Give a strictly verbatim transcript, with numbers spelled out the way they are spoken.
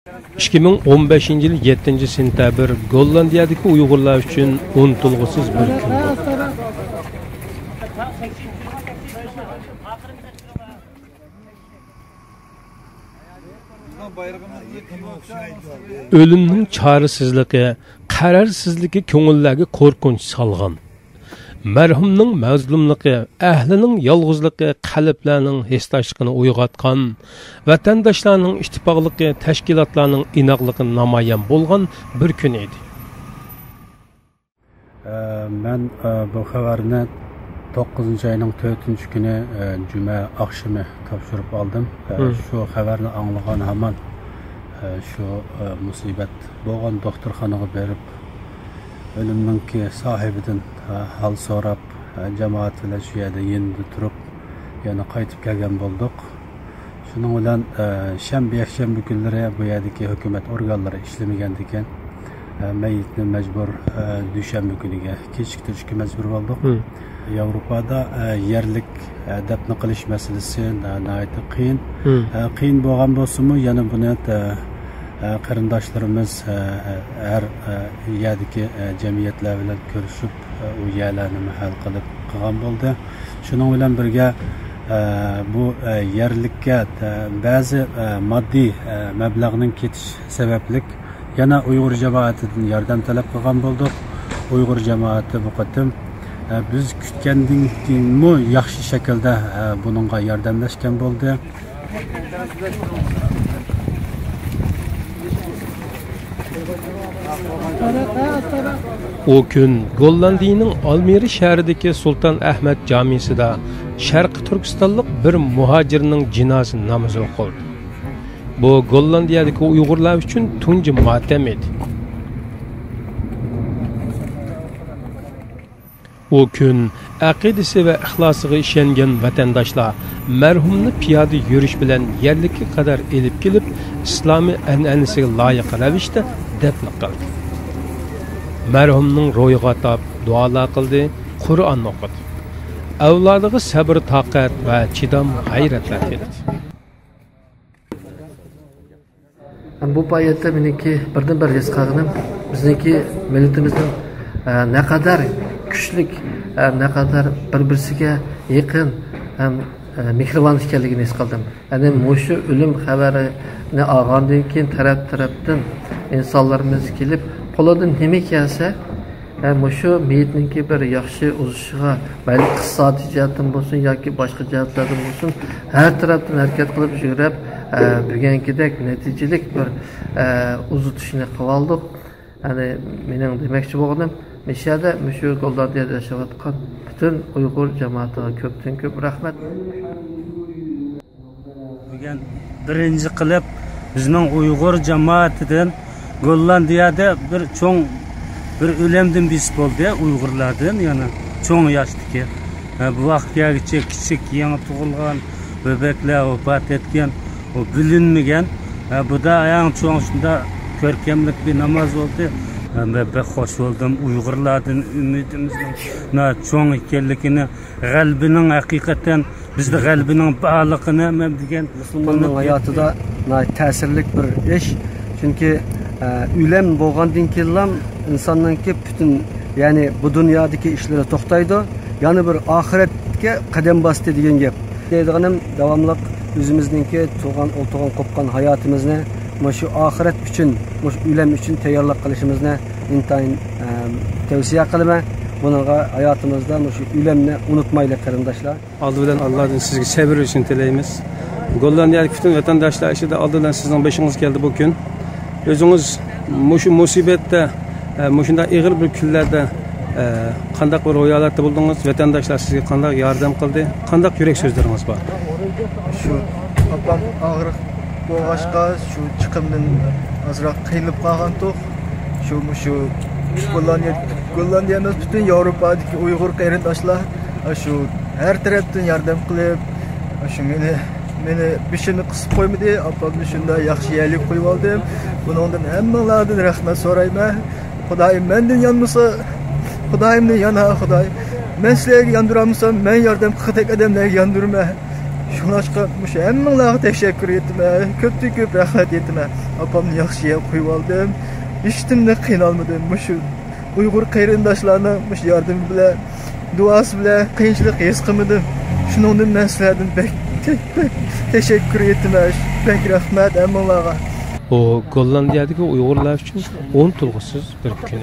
ئىككى مىڭ ئون بەشىنچى يىل يەتتىنچى سېنتەبىر گوللاندىيەدىكى ئۇيغۇرلار ئۈچۈن ئۇنتۇلغۇسىز بىر كۈن بولدى. ئۆلۈمنىڭ چارىسىزلىكى، قەرەلسىزلىكى كۆڭۈللەرگە قورقۇنچ سالغان. مەرھۇمنىڭ مەزلۇملۇقى، ئەھلىنىڭ يالغۇزلۇقى قەلبلەرنىڭ ھېسداشلىقىنى ئويغاتقان، ۋەتەنداشلارنىڭ ئىتتىپاقلىقى، تەشكىلاتلارنىڭ ئىناقلىقى نامايان بولغان بىر كۈن ئىدى. ئە، مەن، ئە، بۇ خەۋەرنى توققۇزىنچى ئاينىڭ تۆتىنچى كۈنى، ئە، جۈمە ئاخشىمى تاپشۇرۇپ ئالدىم. ئە، مم. شۇ خەۋەرنى ئاڭلىغان ھامان، ئە، شۇ، ئە، مۇسىبەت بولغان دوختۇرخانىغا بېرىپ، ئۆلۈمنىڭكى ساھىبىدىن، ئە، ھال سوراپ، ئە، جامائەت بىلەن شۇ يەردە يېنىدا تۇرۇپ، يەنە قايتىپ كەلگەن بولدۇق. شۇنىڭ بىلەن، ئە، شەنبە، يەكشەنبە كۈنلىرى بۇ يەردىكى ھۆكۈمەت ئورگانلىرى ئىشلىمىگەندىكىن، ئە، مەيىتنى مەجبۇر، ئە، دۈشەنبە كۈنىگە كېچىكتۈرۈشكە مەجبۇر بولدۇق. مم. ياۋروپادا، ئە، يەرلىك، ئە، دەپنە قىلىش مەسىلىسى نا-، ناھايىتى قىيىن. مم. ئە، قىيىن بولغان بولسىمۇ، يەنە بۇنى، ئە، ئە، قېرىنداشلىرىمىز، ئە، ئە، ھەر، ئە، يەردىكى، ئە، جەمئىيەتلەر بىلەن كۆرۈشۈپ، ئە، ئۇ يەرلەرنىمۇ ھەل قىلىپ قىلغان بولدى. شۇنىڭ بىلەن بىرگە، ئە، بۇ، ئە، يەرلىككە، ئە، بەزى، ئە، ماددىي، ئە، مەبلەغنىڭ كېتىش سەۋەبلىك يەنە ئۇيغۇر جامائىتىدىن ياردەم تەلەپ قىلغان بولدۇق. ئۇيغۇر جامائىتى بۇ قېتىم، ئە، بىز كۈتكەندىن كېيىنمۇ ياخشى شەكىلدە، ئە، بۇنىڭغا ياردەملەشكەن بولدى. ئۇ كۈن گوللاندىيىنىڭ ئالمىرا شەھىرىدىكى سۇلتان ئەھمەد جامىسىدا شەرقىي تۈركىستانلىق بىر مۇھاجىرنىڭ جىنازا نامىزى ئوقۇلدى. بۇ گوللاندىيەدىكى ئۇيغۇرلار ئۈچۈن تۇنجى ماتەم ئىدى. ئۇ كۈن ئەقىدىسى ۋە ئىخلاسىغا ئىشەنگەن ۋەتەنداشلار مەرھۇمنى پىيادە يۈرۈش بىلەن يەرلىككە قەدەر ئېلىپ كېلىپ، ئىسلامىي ئەنئەنىسىگە لايىق رەۋىشتە دەپنە قىلدى. مەرھۇمنىڭ روھىغا ئاتاپ دۇئالار قىلدى، قۇرئان ئوقۇدى. ئەۋلادىغا سەبرى تاقەت ۋە چىدام غەيرەتلەر تىلىدى. ھەم بۇ پائالىيەتتە مېنىڭكى بىردىنبىر ھېس قىلغىنىم، بىزنىڭكى مىللىتىمىزنىڭ، ئە، نەقەدەر كۈچلۈك، ئە، نەقەدەر بىر-بىرسىگە يېقىن ھەم، ئە، مېھرىبان ئىكەنلىكىنى ھېس قىلدىم. يەنى مۇشۇ ئۆلۈم خەۋىرىنى ئالغاندىن كېيىن تەرەپ-تەرەپتىن ئىنسانلىرىمىز كېلىپ، قولىدىن نېمە كەلسە، ھە، مۇشۇ مېيىتنىڭكى بىر ياخشى ئۇزىشىغا، مەيلى ئىقتىسادىي جەھەتتىن بولسۇن ياكى باشقا جەھەتلەردىن بولسۇن، ھەر تەرەپتىن ھەرىكەت قىلىپ يۈگرەپ، ھە، بۈگۈنكىدەك نەتىجىلىك بىر، ھە، ئۇزىتىشنى قىلالدۇق. يەنى مېنىڭ دېمەكچى بولغىنىم، مۇشۇ يەردە، مۇشۇ گوللاندىيەدە ياشاۋاتقان پۈتۈن ئۇيغۇر جامائىتىغا كۆپتىن كۆپ رەھمەت. بۈگۈن بىرىنچى قىلىپ بىزنىڭ ئۇيغۇر جامائىتىدىن گوللاندىيەدە بىر چوڭ، بىر ئۆلەمدىن بېسىپ بولدى، ئۇيغۇرلاردىن، يەنى چوڭ ياشتىكى. ھە، بۇ ۋاقىتقىچە كىچىك، يېڭى تۇغۇلغان بۆبەكلەر ۋاپات ئەتكەن، ئۇ بىلىنمىگەن. ھە، بۇدا ئەڭ چوڭ شۇنداق كۆركەملىك بىر ناماز بولدى. ھە، مەن بەك خوش بولدۇم. ئۇيغۇرلاردىن ئۈمىدىمىزنىڭ چوڭ ئىكەنلىكىنى، غەلىبىنىڭ ھەقىقەتەن بىزدە غەلىبىنىڭ بارلىقىنى مەن دېگەن مۇسۇلماننىڭ ھاياتىدا ناھايىتى تەسىرلىك بىر ئىش. چۈنكى، ئە، ئۆلۈم بولغاندىن كېيىنلا ئىنساننىڭكى پۈتۈن، يەنى بۇ دۇنيادىكى ئىشلىرى توختايدۇ. يەنى بىر ئاخىرەتكە قەدەم باستى دېگەن گەپ. دەيدىغىنىم، داۋاملىق ئۆزىمىزنىڭكى تۇغان، ئولتۇرغان، قوپقان ھاياتىمىزنى مۇشۇ ئاخىرەت ئۈچۈن، مۇشۇ ئۆلۈم ئۈچۈن تەييارلىق قىلىشىمىزنى ئىنتايىن، ئە، تەۋسىيە قىلىمەن. بۇنىڭغا ھاياتىمىزدا مۇشۇ ئۆلۈمنى ئۇنتۇمايلى، قېرىنداشلار. ئالدى بىلەن ئاللادىن سىزگە سەۋر بېرىشىنى تىلەيمىز. گوللاندىيەدىكى پۈتۈن ۋەتەنداشلار ئىچىدە ئالدى بىلەن سىزنىڭ بېشىڭىز كەلدى بۇ كۈن. ئۆزىڭىز مۇشۇ مۇسىبەتتە، ئە، مۇشۇنداق ئېغىر بىر كۈنلەردە، ئە، قانداق بىر روھىي ھالەتتە بولدىڭىز؟ ۋەتەنداشلار سىزگە قانداق ياردەم قىلدى؟ قانداق يۈرەك سۆزلىرىڭىز بار؟ شۇ ئاپام ئاغرىق بولغاچقا، شۇ چىقىمدىن ئازراق قىينىلىپ قالغانتۇق. شۇ، مۇشۇ گوللاندىيە، گوللاندىيە ئەمەس، پۈتۈن ياۋروپادىكى ئۇيغۇر قېرىنداشلار، ئاشۇ ھەر تەرەپتىن ياردەم قىلىپ، ئاشۇ مېنى، مېنى بېشىمنى قىسىپ قويمىدى. ئاپامنى شۇنداق ياخشى يەرلىك قويۇۋالدىم. بۇنىڭدىن ھەممىڭلاردىن رەھمەت سورايمەن. خۇدايىم مەندىن يانمىسا، خۇدايىمدىن يانا، خۇداي. مەن سىلەرگە ياندۇرالمىسام، مەن ياردەم قىلغۇدەك ئادەملەرگە ياندۇرىمەن. شۇڭلاشقا مۇشۇ ھەممىڭلارغا تەشەككۈر ئېيتىمەن، كۆپتىن كۆپ رەھمەت ئېيتىمەن. ئاپامنى ياخشى يەرگە قويۇۋالدىم. ھېچنېمىدىن قىينالمىدىم. مۇشۇ ئۇيغۇر قېرىنداشلارنىڭ مۇشۇ ياردىمى بىلەن، دۇئاسى بىلەن قىيىنچىلىق ھېس قىلمىدىم. شۇنىڭدىن مەن سىلەردىن بەك، بەك، بەك تەشەككۈر ئېيتىمەن. بەك رەھمەت ھەممىڭلارغا. ئۇ گوللاندىيەدىكى ئۇيغۇرلار ئۈچۈن ئۇنتۇلغۇسىز بىر كۈن.